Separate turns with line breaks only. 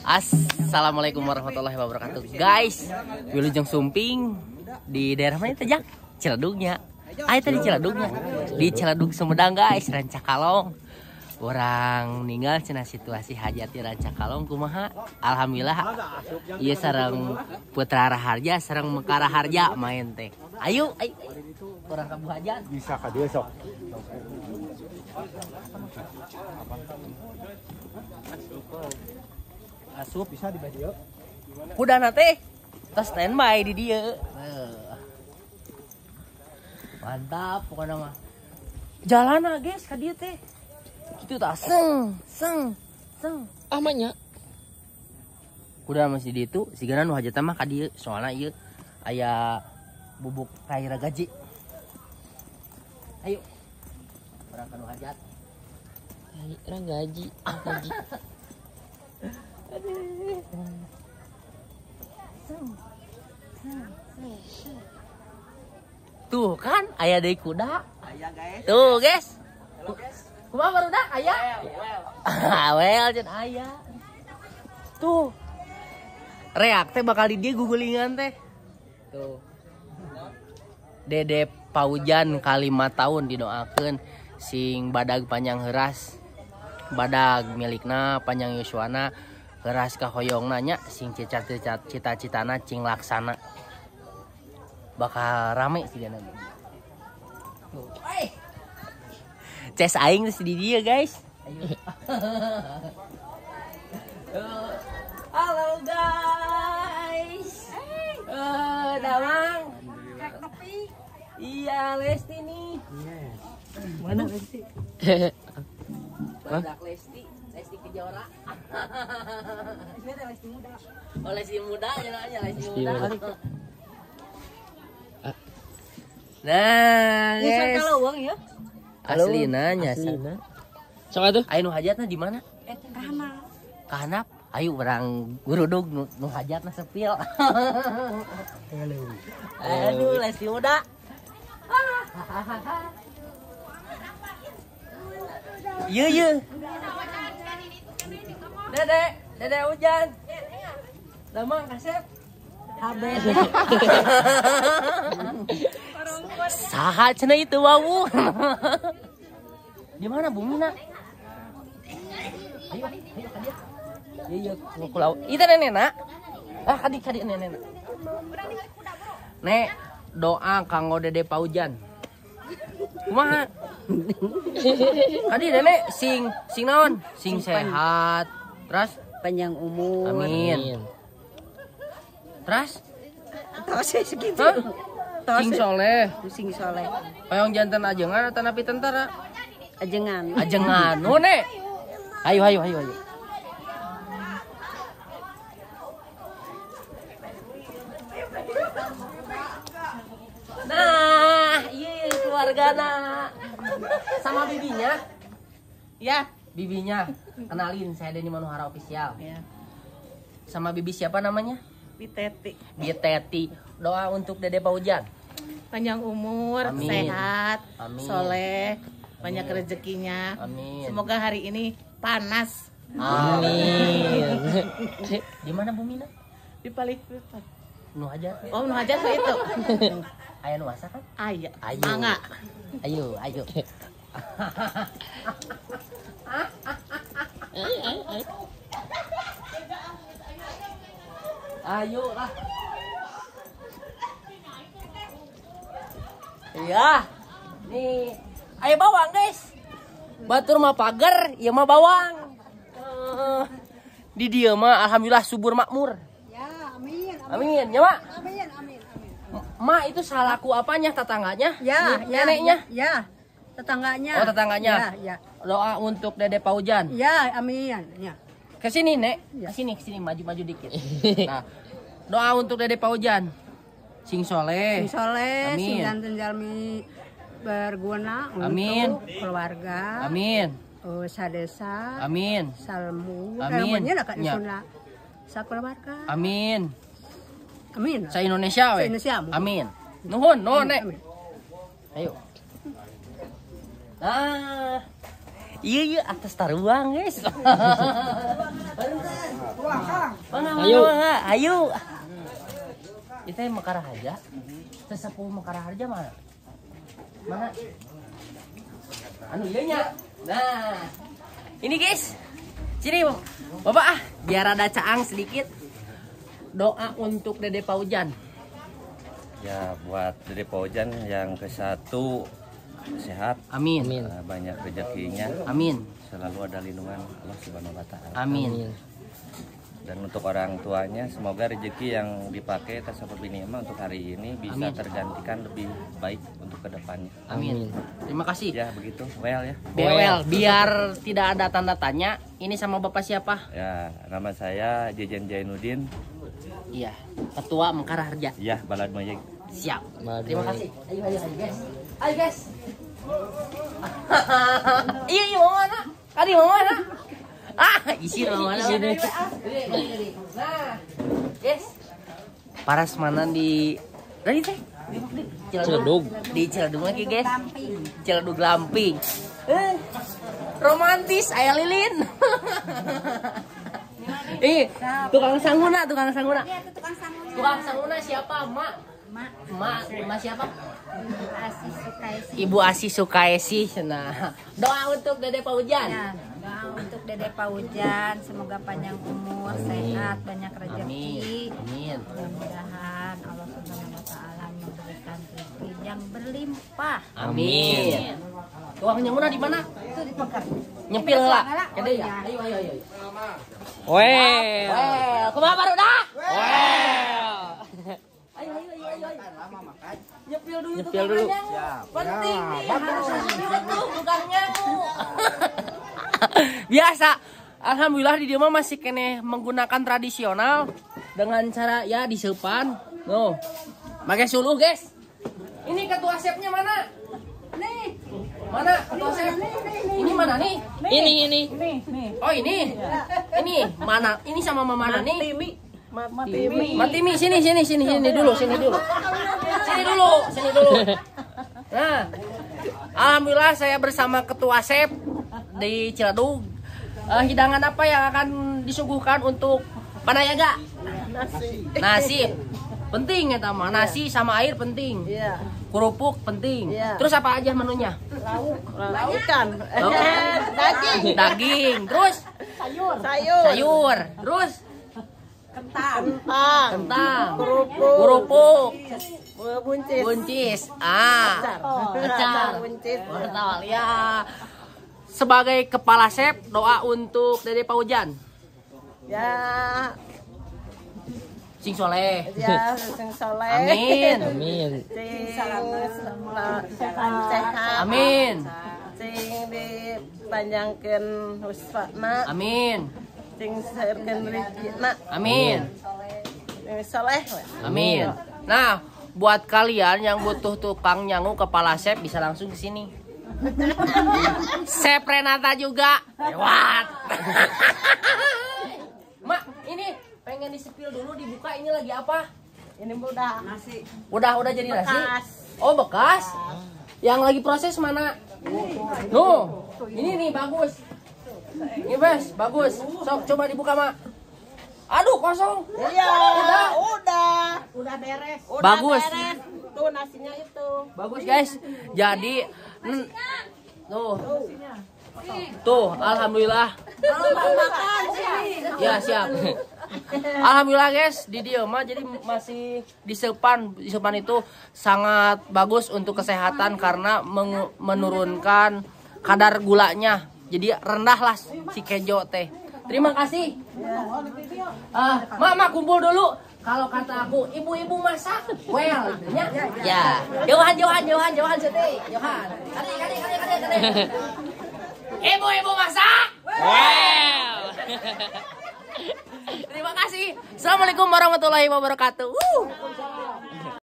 Assalamualaikum warahmatullahi wabarakatuh, guys. Wilujeng sumping di daerah mana itu, Jang? Ciledugnya. Ah, itu di Ciledugnya. Di Ciledug Sumedang, guys, Rancakalong. Urang ninggal cenah situasi hajat di Rancakalong kumaha. Alhamdulillah. Ieu sareng Putra Raharja sareng Mekar Raharja main teh. Ayo, ayo. Urang ka Bu Hajat.
Bisa ka dieu sok.
Asup
bisa di dieu.
Kudana teh tos standby di dieu. Mantap pokoknya mah. Jalana guys ka dieu teh. Kitu tah seng seng seng.
Ah mah.
Kuda masih di ditu sigana nu hajatna mah ka dieu soalna ieu aya bubuk kaira gaji. Ayo. Urang ka nu hajat.
Urang gaji, gaji.
Tuh kan aya deui kuda.
Aya guys.
Tuh guys.
Halo guys.
Kumaha barudak aya? Awel cenah aya. Tuh. Reak teh bakal di dieu gugulingan teh. Tuh. Dede Paujan ka 5 tahun didoakeun sing badag panjang heuras. Badag milikna panjang yuswana heuras ka hoyongna nya sing cita-citana cing laksana. Bakal rame sih dana. Tuh. Ces aing geus di dieu guys. Ayo. Halo guys. Damang. Iya, Lesti nih.
Mana Lesti?
Badak Lesti, Lesti Kejora.
Ini ada Lesti muda.
Oh, Lesti muda ya, Lesti muda. Nah, guys.
Kalawang ya.
Aslina nya.
Aslina. Sok atuh.
Ayo nu hajatna di mana?
Kahanap.
Kahanap. Ayo urang gurudug nu hajatna sepil. Aduh, Lesti muda. Iya, iya. Dede, Dede hujan. Damang kasep. HB. Saha cenah itu wawu. Di mana Bumina? Ayo, ayo ka dieu. Iya, iya, kulau. Itu nenekna. Ah, kadi kadi nenekna. Nek, doa kanggo Dede Paujan. Kumaha? Kadi nenek sing sing naon? Sing sehat. Terus
panjang umur.
Amin. Terus?
Terus segitu.
Sing soleh.
Sing soleh.
Hoyong jantan ajengan atau napi tentara?
Ajengan.
Ajengan. Nu nek. Ayo ayo ayo ayo. Nah, iya keluarga nak. Sama bibinya?
Ya,
bibinya. Kenalin, saya Denny Manuhara Official.
Ya.
Sama bibi siapa namanya?
Biteti.
Biteti. Doa untuk Dede Paujan.
Panjang umur,
amin.
Sehat,
amin.
Soleh, banyak
amin.
Rezekinya.
Amin.
Semoga hari ini panas.
Amin. Di mana Bu Mina?
Di Palihwitan.
Nu hajat.
Oh, nu hajat itu.
Aya nu masak kan?
Aya.
Ayo.
Mangga.
Ayo, ayo. Ayo lah. Iya. Nih, ayo bawang, guys. Batur mah pagar, ieu mah bawang. Di dieu mah alhamdulillah subur makmur.
Ya, amin.
Amin, ya, Mak.
Amin, amin, amin.
Ma itu salaku apanya tetangganya?
Ya,
neneknya.
Ya, tetangganya.
Oh, tetangganya.
Ya, ya.
Doa untuk Dede Paujan.
Ya, amin. Ya.
Ke sini, Nek.
Ya.
Ke sini, ke sini, maju-maju dikit. Nah, doa untuk Dede Paujan. Sing soleh.
Sing soleh,
amin.
Sing janten jalmi berguna
amin.
Untuk keluarga.
Amin.
Sadesa.
Amin.
Salmu.
Amin.
Ya. Sakeluarga.
Amin.
Amin.
Sa Indonesia we.
Sa Indonesia.
Amin. Nuhun, nuhun, Nek.
Amin.
Ayo. Nah, Iya atas taruang guys. Ayo. Ayo. Kita Mekaraharja. Sesepuh Mekaraharja mana? Mana? Anu ieu nya. Nah. Ini guys. Sini Bapak ah, biar ada caang sedikit. Doa untuk Dede Paujan.
Ya, buat Dede Paujan yang ke-1 sehat.
Amin.
Banyak rezekinya.
Amin.
Selalu ada lindungan Allah Subhanahu wa taala.
Amin.
Dan untuk orang tuanya semoga rezeki yang dipakai tasawuf binima untuk hari ini bisa
Amin.
Tergantikan lebih baik untuk kedepannya.
Amin. Terima kasih.
Ya begitu. Well ya.
Well, biar tidak ada tanda tanya, ini sama Bapak siapa?
Ya, nama saya Jejen Jainuddin.
Iya, Ketua Mekaraharja.
Iya, Balad Mayek.
Siap. Terima kasih. Ayo ayo ayo guys. Ayo guys. Iya, mau mana? Kadi mau mana? Ah, isi mau mana? Nah, guys. Parasmanan di tadi teh
Ciledug.
Di Ciledug lagi, guys. Ciledug Lamping. Romantis aya lilin. Tukang sanguna, tukang sanguna.
Iya, itu tukang sanguna.
Tukang sanguna siapa, Mak? Mak siapa?
Asi Sukaesi.
Ibu Asi Sukaesi. Nah, doa untuk Dede Paujan.
Ya, doa untuk Dede Paujan, semoga panjang umur,
Amin.
Sehat, banyak rezeki.
Amin.
Mudah-mudahan Allah Subhanahu wa taala memberikan rezeki yang berlimpah.
Amin. Tukang nyanguna di mana?
Itu di Pekar.
Nyempil lah. Kede ya. Ayo ayo ayo.
Well.
Kumaha barudak?
Well.
Ayo ayo ayo ayo. Nyepil dulu.
Nyepil dulu.
Penting nih, harus nyepil tuh tukang nyangu. Biasa. Alhamdulillah di dia mah masih kene menggunakan tradisional dengan cara ya diseupan. Nuh. Pakai suluh, guys. Ini ketua chefnya mana?
Nih.
Mana ketua chef? Ini mana nih?
Ini.
Oh, ini. Ini mana? Ini sama mama mana nih?
Matimi.
Matimi, sini dulu, sini dulu. Sini dulu. Nah, alhamdulillah saya bersama ketua chef di Ciledug. Hidangan apa yang akan disuguhkan untuk Panayaga?
Nasi.
Nasi. Penting ya Tama, nasi sama air penting.
Iya.
Kerupuk penting.
Iya.
Terus apa aja menunya?
Lauk, laukan.
Daging. Daging. Terus
sayur.
Sayur. Terus
kentang.
Kentang.
Kerupuk.
Buncis.
Buncis.
Ah. Acar.
Buncis.
Wortel. Ya. Sebagai kepala chef, doa untuk Dede Paujan.
Ya.
Sing soleh.
Ya, sing soleh.
Amin.
Amin.
Sing sehat.
Amin.
Sing dipanjangkeun husna.
Amin.
Sing saerkeun rezekina.
Amin.
Sing soleh.
Amin. Nah, buat kalian yang butuh tukang nyangu kepala chef bisa langsung ke sini. Chef Renata juga lewat. Mak, ini pengen disepil dulu, dibuka ini lagi apa?
Ini udah nasi.
Udah jadi nasi.
Bekas.
Oh, bekas. Yang lagi proses mana? Nuh, ini nih bagus. Ini bes, bagus. Sok coba dibuka, Mak. Aduh, kosong.
Iya, udah beres. Udah
bagus.
Beres. Tuh nasinya itu.
Bagus, guys. Jadi tuh. Tuh, alhamdulillah. Ya, siap. Alhamdulillah, guys, di dia mah jadi masih disepan. Disepan itu sangat bagus untuk kesehatan karena menurunkan kadar gulanya. Jadi rendah lah si kejo teh. Terima kasih. Mama kumpul dulu. Kalau kata aku, ibu-ibu masak, well, ya. Ya. Johan, Siti. Johan. Kade. Ibu-ibu masak, well. Terima kasih. Assalamualaikum warahmatullahi wabarakatuh.